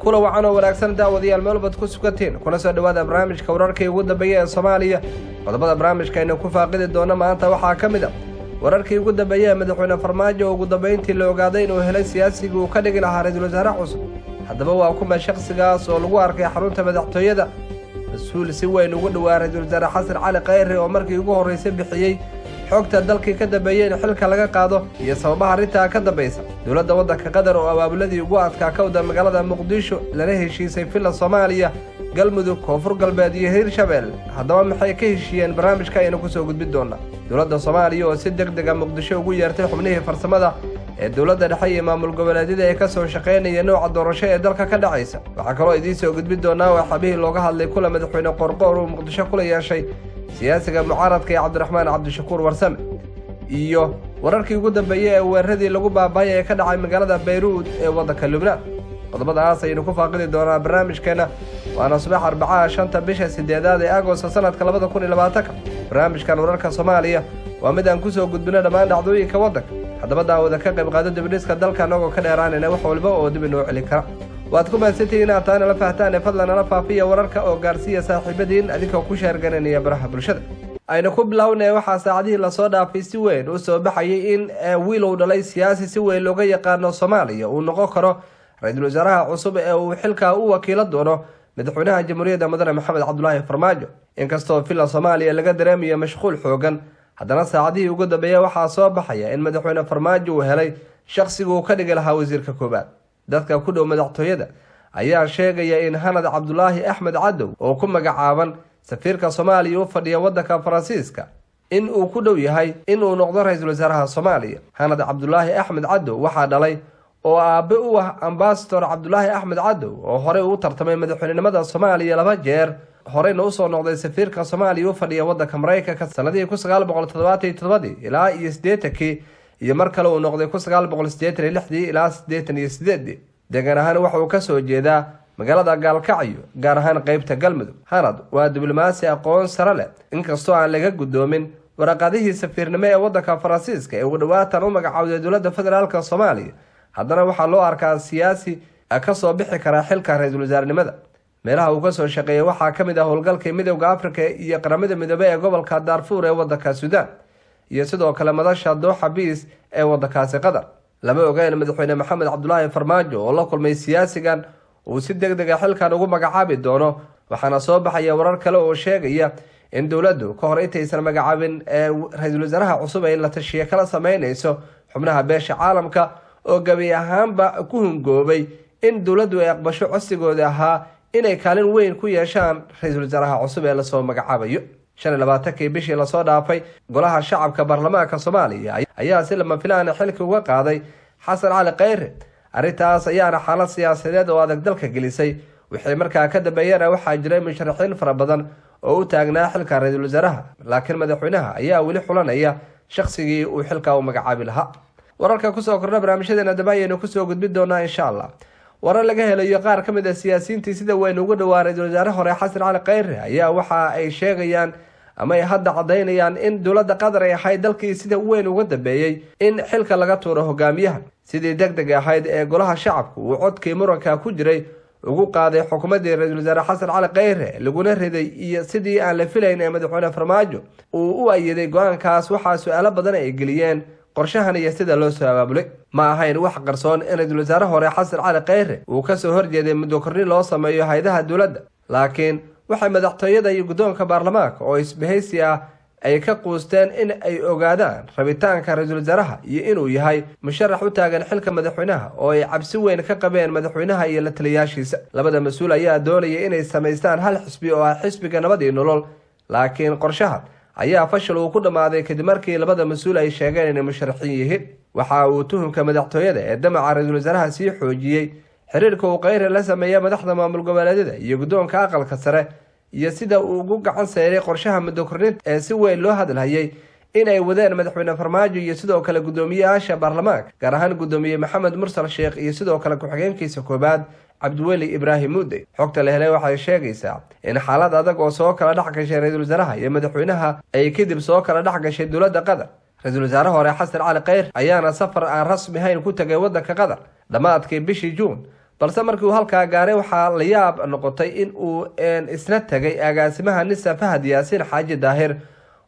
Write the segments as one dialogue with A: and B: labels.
A: Kula wacan oo wanaagsan, daawadayaal, meel baad ku sugantiin, kuna soo dhawaada barnaamijka wararkii ugu dambeeya ee Soomaaliya. Qodobada barnaamijka aynu ku faaqidi doono maanta waxaa ka mid a wararkii ugu dambeeya ee Madaxweyne Farmaajo oo ugu dambeyntii la ogaaday inuu helay siyaasigii uu ka dhigi lahaa ra-iisul wasaare cusub. Haddaba waa kuma shakhsigaas oo lagu arkay xarunta madaxtooyada? Mas-uul si weyn ugu dhowaa ra-iisul wasaare Xasan Cali Khayre oo markii ugu horraysay bixiyey xogta dalkii ka dambeeyey in xilka laga qaado iyo sababaha arrintaa ka dambaysa. Dowladda waddanka Qatar oo abaabuladii ugu adkaa ka wada magaalada Muqdisho lana heshiisay Villa Soomaaliya, Galmudug, Koonfur Galbeed iyo Hiirshabelle. Haddaba maxay ka heshiiyeen? Barnaamijka ayaynu kusoo gudbin doonaa. Dowladda Soomaaliya oo si deg dega Muqdisho ugu yeertay xubnihii farsamada ee dowladda dhexe iyo maamul goboleedyada ee ka soo shaqaynaya nooca doorasho ee dalka ka dhacaysa. Waxaa kaloo idiin soo gudbin doonaa waxaabihii looga hadlay kula Madaxweyne Qorqoor uu Muqdisho kula yeeshay siyaasiga mucaaradka ee Cabdiraxmaan Cabdishakuur Warsame, iyo wararkii ugu dambeeyey ee weeraradii lagu baaba'ay ee ka dhacay magaalada Bayruud ee waddanka Lubnaan. Qodobadaas ayaynu ku faaqidi doonaa barnaamijkeenna, waana subax Arbacaha, 5-ta bisha 8-aad ee Agosto, sanadka 2020-ka. Barnaamijkan wararka Soomaaliya waa mid aan kusoo gudbino dhammaan dhacdooyinka waddanka. Haddaba daawada, ka qayb qaado dibidhiska dalka, anagoo ka dheeraanayna wax walba oo dib inoo celin kara. Waad ku mahadsantihiin inaad taa nala fahtaan ee fadlan nala faafiya wararka oo gaarsiiya saaxiibadiin, adinkoo ku share-garanaya baraha bulshada. Aynu ku bilownay. Waxaa saacadihii lasoo dhaafay si weyn u soo baxayay in wiil uu dhalay siyaasi si weyn looga yaqaano Soomaaliya uu noqon karo ra-iisul wasaaraha cusub ee uu xilkaa u wakiilo doono madaxweynaha Jamhuuriyadda, Mudane Maxamed Cabdulaahi Farmaajo. Inkastoo Villa Soomaaliya laga dareemayo mashquul xoogan, haddana saacadihii ugu dambeeya waxaa soo baxaya in Madaxweyne Farmaajo uu helay shakhsiga uu ka dhigi lahaa wasiirka koowaad. Dadka ku dhow madaxtooyada ayaa sheegaya in Hanad Cabdulaahi Axmed Cadow, oo ku magacaaban safiirka Soomaaliya u fadhiya waddanka Faransiiska, in uu ku dhow yahay in uu noqdo ra-iisul wasaaraha Soomaaliya. Hanad Cabdulaahi Axmed Cadow waxaa dhalay oo aabe u ah Ambasador Cabdulaahi Axmed Cadow, oo horey uu tartamay madaxweynenimada Soomaaliya laba jeer, horeyna usoo noqday safiirka Soomaaliya u fadhiya waddanka Maraykanka sanadihii 1977-dii ilaa iyo 80-kii, iyo mar kale uu noqday 1986-dii ilaa 88-dii. Deegaan ahaan waxa uu kasoo jeedaa magaalada Gaalkacyo, gaar ahaan qeybta Galmudug. Hanad waa diblomaasi aqoon sare leh. Inkastoo aan laga guddoomin waraqadihii safiirnimo ee waddanka Faransiiska ee uu dhawaatan u magacowday dowladda federaalka Soomaaliya, haddana waxaa loo arkaa siyaasi kasoo bixi karaa xilka ra-iisul wasaarenimada. Meelaha uu kasoo shaqeeyay waxaa ka mid ah howlgalkii Midowda Afrika iyo Qaramada Midoobey ee gobolka Daarfuur ee wadanka Suudaan, iyo sidoo kale madasha Dooxa Peace ee wadankaasi Qatar. Lama ogeyn Madaxweyne Maxamed Cabdulaahi Farmaajo oo la kulmay siyaasigan uu si deg dega xilkan ugu magacaabi doono, waxaana soo baxaya warar kale oo sheegaya in dowladdu ka hor intaysan magacaabin ee ra-iisul wasaaraha cusub ay la tashiye kala sameyneyso xubnaha beesha caalamka, oo gebi ahaanba ku hungoobay in dowladdu ay aqbasho codsigooda ahaa inay kaalin weyn ku yeeshaan ra-iisul wasaaraha cusub ee lasoo magacaabayo. 25-kii bishii lasoo dhaafay, Golaha Shacabka Baarlamaanka Soomaaliya ayaa si lama filaana xilka uga qaaday Xasan Cali Kheyre. Arrintaas ayaana xaalad siyaasadeed oo adag dalka gelisay. Wixii markaa ka dambeeyana waxaa jiray musharaxiin fara badan oo u taagnaa xilka ra-iisul wasaaraha, laakiin madaxweynaha ayaa weli xulanaya shaqsigii uu xilka u magacaabi lahaa. Wararka kusoo kordha barnaamijyadeena dambe ayaynu kusoo gudbin doonaa, insha Allah. Warar laga helayo qaar ka mid a siyaasiyiintii sida weyn ugu dhawaa ra-iisul wasaare hore Xasan Cali Kheyre ayaa waxa ay sheegayaan ama ay hadda caddaynayaan in dowladda Qatar ay ahayd dalkii sida weyn uga dambeeyey in xilka laga tuuro hogaamiyaha. Sidii deg deg ahayd ee Golaha Shacabku uu codkii muranka ku jiray ugu qaaday xukuumaddii ra-iisul wasaare Xasan Cali Kheyre laguna riday, iyo sidii aan la filayn ee Madaxweyne Farmaajo uu u ayiday go-aankaas, waxaa su-aalo badan ay geliyeen qorshahan iyo sida loo soo abaabulay. Ma ahayn wax qarsoon in ra-iisul wasaare hore Xasan Cali Kheyre uu kasoo horjeeday muddo kordhin loo sameeyo hay-adaha dowladda, laakiin waxay madaxtooyada iyo guddoonka baarlamaanka oo isbahaysi ah ay ka quusteen in ay ogaadaan rabitaanka ra-iisul wasaaraha iyo inuu yahay musharax u taagan xilka madaxweynaha, oo ay cabsi weyn ka qabeen madaxweynaha iyo la taliyaashiisa. Labada mas-uul ayaa doonaya inay samaystaan hal xisbi oo ah xisbiga Nabad iyo Nolol, laakiin qorshaha ayaa fashil uu ku dhammaaday kadib markii labada mas-uul ay sheegeen inay musharaxiin yihiin. Waxa uu tuhumka madaxtooyada ee damaca ra-iisul wasaaraha sii xoojiyey xiriirka uu Kheyre la sameeya madaxda maamul goboleedyada iyo guddoonka Aqalka Sare, iyo sida uu ugu gacan sayray qorshaha muddo kordhinta ee si weyn loo hadalhayay in ay wadeen Madaxweyne Farmaajo iyo sidoo kale guddoomiyeyaasha baarlamaanka, gaar ahaan Guddoomiye Maxamed Mursal Sheekh iyo sidoo kale ku-xigeenkiisa koobaad Cabdiweli Ibraahim Muudey. Xogta la helay waxay sheegaysaa in xaalad adag oo soo kala dhex gashay ra-iisul wasaaraha iyo madaxweynaha ay kadib soo kala dhex gashay dowladda Qatar. Ra-iisul wasaare hore Xasan Cali Kheyr ayaana safar aan rasmi hayn ku tagay waddanka Qatar dhammaadkii bishii Juun, Balse markii uu halkaa gaaray waxaa la yaab noqotay in uu isna tegay agaasimaha NISA Fahad Yaasiin Xaaji Daahir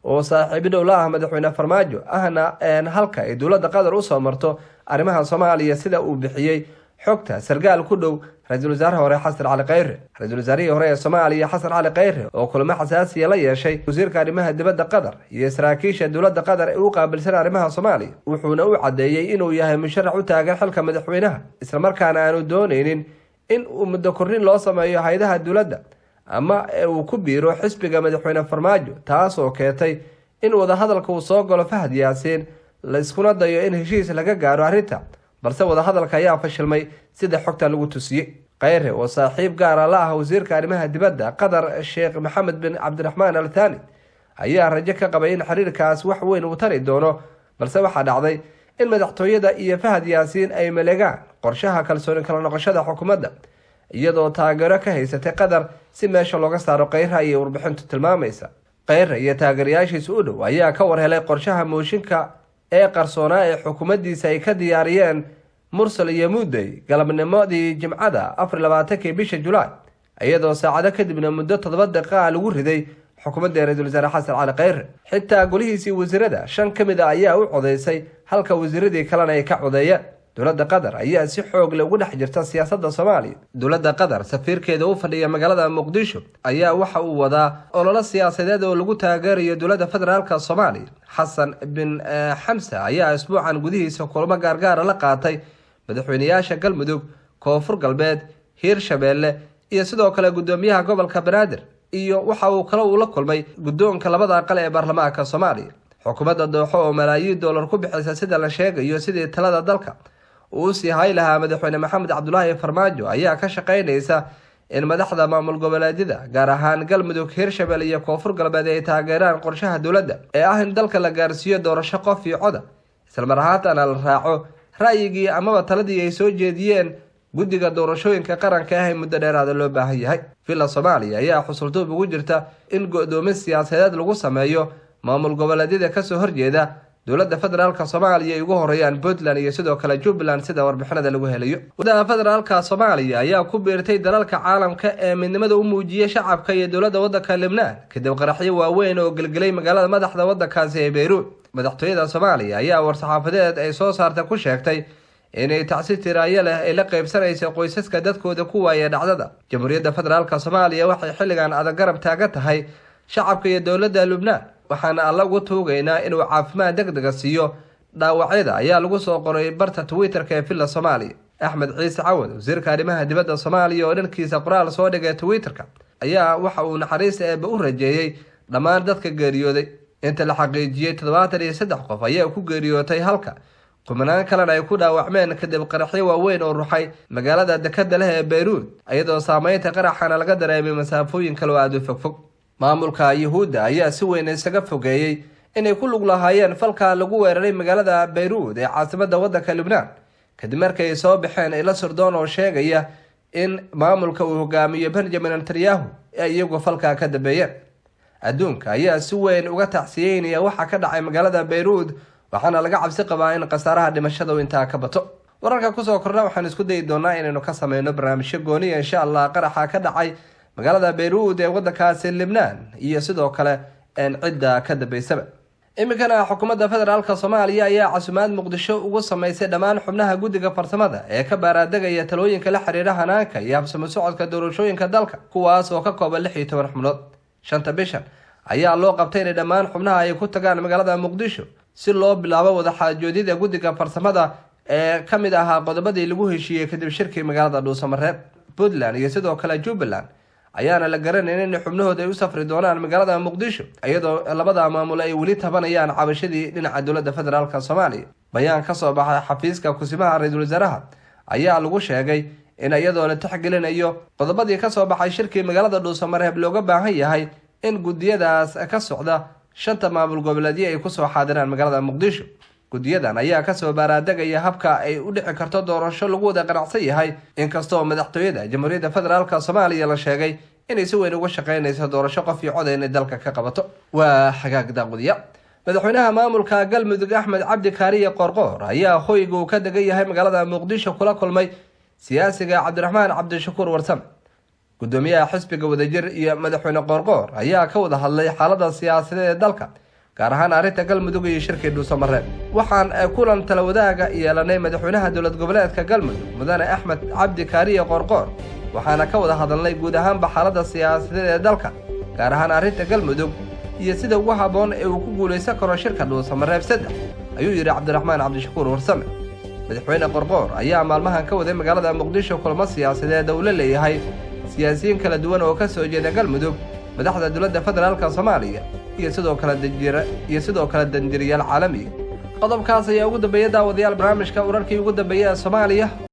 A: oo saaxiibo dhow la ah madaxweyne Farmaajo, ahna halka ay dowladda Qatar usoo marto arrimaha Soomaaliya, sida uu bixiyey xogta sargaal ku dhow ra-iisul wasaaraha hore Xasan Cali Khayre. Ra-iisul wasaarihii hore ee Soomaaliya Xasan Cali Khayre oo kulamo xasaasiya la yeeshay wasiirka arrimaha dibadda Qatar iyo saraakiisha dowladda Qatar ee u qaabilsan arrimaha Soomaaliya, wuxuuna u caddeeyey inuu yahay musharax u taagan xilka madaxweynaha, islamarkaana aanu dooneynin in uu muddo kordhin loo sameeyo hay-adaha dowladda ama uu ku biiro xisbiga madaxweyne Farmaajo, taasoo keentay in wadahadalka uu soo galo Fahad Yaasiin, laiskuna dayo in heshiis laga gaaro arrinta. Balse wadahadalka ayaa fashilmay sida xogta lagu tusiyey. Khayre oo saaxiib gaara la ah wasiirka arrimaha dibadda Qatar Sheekh Maxamed bin Cabdiraxmaan Al Thani ayaa rajo ka qabay in xiriirkaas wax weyn uu tari doono, balse waxaa dhacday in madaxtooyada iyo Fahad Yaasiin ay maleegaan qorshaha kalsooni kala noqoshada xukuumadda, iyadoo taageero ka haysatay Qatar si meesha looga saaro Khayre, ayay warbixintu tilmaamaysa. Khayre iyo taageerayaashiisa u dhow ayaa ka war helay qorshaha mooshinka ee qarsoonaa ee xukuumaddiisa ay ka diyaariyeen Mursal iyo Muudey galabnimadii Jimcada 24-kii bisha Julaay, iyadoo saacado kadibna muddo 7 daqiiqa lagu riday xukuumadda ra-iisul wasaare Xasan Cali Khayre. Xitaa golihiisii wasiirada 5 ka mid a ayaa u codeysay, halka wasiiradii kalena ay ka codeeyeen. Dowladda Qatar ayaa si xoog leh ugu dhex jirta siyaasadda Soomaaliya. Dowladda Qatar safiirkeeda u fadhiya magaalada Muqdisho ayaa waxa uu wadaa ololo siyaasadeed oo lagu taageerayo dowladda federaalka Soomaaliya. Xasan bin Xamse ayaa isbuucan gudihiisa kulamo gaargaara la qaatay madaxweynayaasha Galmudug, Koonfur Galbeed, Hiirshabeelle iyo sidoo kale guddoomiyaha gobolka Banaadir, iyo waxa uu kale uu la kulmay guddoonka labada aqal ee baarlamaanka Soomaaliya. Xukuumadda Dooxo oo malaayiin dollar ku bixisa sida la sheegayo sidii talada dalka uu sii hay lahaa madaxweyne Maxamed Cabdulaahi Farmaajo ayaa ka shaqeynaysa in madaxda maamul goboleedyada, gaar ahaan Galmudug, Hiirshabelle iyo Koonfur Galbeed, ay taageeraan qorshaha dowladda ee ah in dalka la gaarsiiyo doorasho qof iyo coda, islamar ahaantana la raaco ra'yigii amaba taladii ay soo jeediyeen guddiga doorashooyinka qaranka ah ee muddo dheeraada loo baahan yahay. Villa Soomaaliya ayaa xusulduub ugu jirta in go-doomin siyaasadeed lagu sameeyo maamul goboleedyada kasoo horjeeda dowladda federaalka Soomaaliya ay ugu horeeyaan Puntland iyo sidoo kale Jubbaland, sida warbixinada lagu helayo. Waddaha federaalka Soomaaliya ayaa ku biirtay dalalka caalamka ee midnimada u muujiyay shacabka iyo dowladda waddanka Libnaan kadib qaraxyo waaweyn oo gelgelay magaalada madaxda waddankaasi ee Beyruut. Madaxtooyada Soomaaliya ayaa war-saxaafadeed ay soo saartay ku sheegtay inay tacsi tiraayo leh ay la qaybsanayso qoysaska dadkooda ku waaya dhacdada. Jamhuuriyadda Federaalka Soomaaliya waxay xilligan adag garab taagan tahay shacabka iyo dowladda Lubnaan, waxaana alla ugu tuugaynaa inuu caafimaad degdega siiyo dhaawacyada, ayaa lagu soo qoray barta Twitter-ka ee Villa Soomaaliya. Axmed Ciise Cawad, wasiirka arrimaha dibadda Soomaaliya, oo dhankiisa qoraal soo dhigay Twitter-ka ayaa waxa uu naxariista eebbe u rajeeyey dhammaan dadka geeriyooday. Inta la xaqiijiyey 73 qof ayaa ku geeriyootay, halka kumanaan kalena ay ku dhaawacmeen kadib qaraxyo waaweyn oo ruxay magaalada dekada leh ee Beyruut, iyadoo saameynta qaraxana laga dareemay masaafooyin kale oo aada u fogfog. Maamulka Yuhuudda ayaa si weyn isaga fogeeyey inay ku lug lahaayeen falka lagu weeraray magaalada Beyruut ee caasimadda waddanka Lubnaan, kadib markay soo baxeen ilo sirdoon oo sheegaya in maamulka uu hogaamiyo Benjamin Netanyahu ay iyagu falkaa ka dambeeyeen. Adduunka ayaa si weyn uga tacsiyeynaya waxa ka dhacay magaalada Beyruut, waxaana laga cabsi qabaa in khasaaraha dhimashada uu intaa ka bato. Wararka kusoo kordha waxaan isku dayi doonaa inaynu ka sameyno barnaamijyo gooniya insha Allah qaraxa ka dhacay magaalada Beyruut ee waddankaasi Libnaan iyo sidoo kale cidda ka dambeysaba. Iminkana xukuumadda federaalka Soomaaliya ayaa casumaad Muqdisho ugu sameysay dhammaan xubnaha guddiga farsamada ee ka baaraadegaya talooyinka la xiriira hanaanka iyo habsamo socodka doorashooyinka dalka, kuwaas oo ka kooban 16 xubnood. 5-ta bishan ayaa loo qabtay inay dhammaan xubnaha ay ku tagaan magaalada Muqdisho si loo bilaabo wadaxaajoodyada guddiga farsamada ee ka mid ahaa qodobadii lagu heshiiyey kadib shirkii magaalada Dhuusamareeb. Puntland iyo sidoo kale Jubbaland ayaana la garanayn in xubnahooda ay u safri doonaan magaalada Muqdisho, iyadoo labada maamul ay weli tabanayaan cabashadii dhinaca dowladda federaalka Soomaaliya. Bayaan ka soo baxay xafiiska kusimaha ra-iisul wasaaraha ayaa lagu sheegay in iyadoo la tixgelinayo qodobadii kasoo baxay shirkii magaalada Dhuusamareeb looga baahan yahay in guddiyadaas ka socda 5-ta maamul goboleedyo ay kusoo xaadiraan magaalada Muqdisho. Guddiyadan ayaa kasoo baaraadegaya habka ay u dhici karto doorasho lagu wada qanacsan yahay, inkastoo madaxtooyada Jamhuuriyadda Federaalka Soomaaliya la sheegay inay si weyn uga shaqeynayso doorasho qof iyo cod inay dalka ka qabato. Waa xagaag daaqwadiya. Madaxweynaha maamulka Galmudug Axmed Cabdi Kaariye Qoorqoor ayaa hoyga uu ka degan yahay magaalada Muqdisho kula kulmay Siyaasiga Cabdiraxmaan Cabdishakuur Warsame. Gudoomiyaha xisbiga Wadajir iyo Madaxweyne Qoorqoor ayaa ka wada hadlay xaalada siyaasadeed ee dalka, gaar ahaan arrinta Galmudug iyo shirkii Dhuusamareeb. "Waxaan kulan tala wadaaga yeelanay madaxweynaha dowlad goboleedka Galmudug, Mudane Axmed Cabdi Kaariye Qoorqoor, waxaana ka wada hadalnay guud ahaanba xaalada siyaasadeed ee dalka, gaar ahaan arrinta Galmudug iyo sida ugu habboon ee uu ku guulaysan karo shirka Dhuusamareeb 3," ayuu yidhi Cabdiraxmaan Cabdishakuur Warsame. Madaxweyne Qorqoor ayaa maalmahan ka waday magaalada Muqdisho kulamo siyaasadeed uu la leeyahay siyaasiyiin kala duwan oo ka soo jeeda Galmudug, madaxda dowladda federaalka Soomaaliya iyo sidoo kale danjiriyaal caalamiya. Qodobkaas ayaa ugu dambeeya, daawadayaal, barnaamijka wararkii ugu dambeeya ee Soomaaliya.